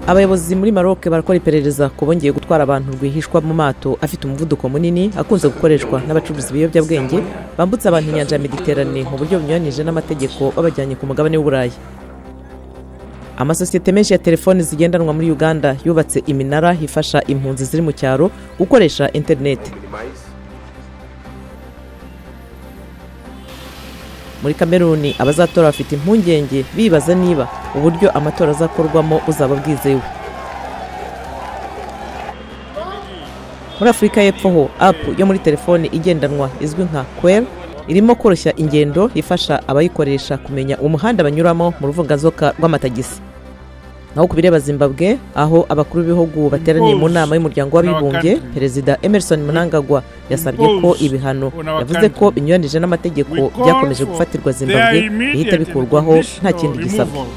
Abayobozi muri Maroc barakora iperereza ku bongeye gutwara abantu rwihishwa mu mato afite umuvuduko munini akunze gukoreshwa n'abacuruzi b'ibiyobyabwenge bambutsa abantu inyanja ya Mediterane mu buryo bunyuranyije n'amategeko babajyanye ku mugabane w'Uburayi. Amasosiyete menshi ya telefoni zigendanwa muri Uganda yubatse iminara ifasha impunzi ziri mu cyaro gukoresha interineti. Muri Kameruni abazatora bafite impungenge bibaza niba uburyo amatora azakorwamo buzaba bwizewe. Muri Afurika y'Epfo ho app yo muri telefoni igendanwa izwi nka Quell irimo koroshya ingendo ifasha abayikoresha kumenya umuhanda banyuramo mu ruvunganzoka rw'amatagisi. Naho ku bireba Zimbabwe, aho abakuru b'ibihugu bateraniye mu nama y'umuryango w'abibumbye, Perezida Emerson Mnangagwa yasabye ko ibihano yavuze ko binyuranije n'amategeko byakomeje gufatirwa Zimbabwe bihita bikurwaho nta kindi gisabwa.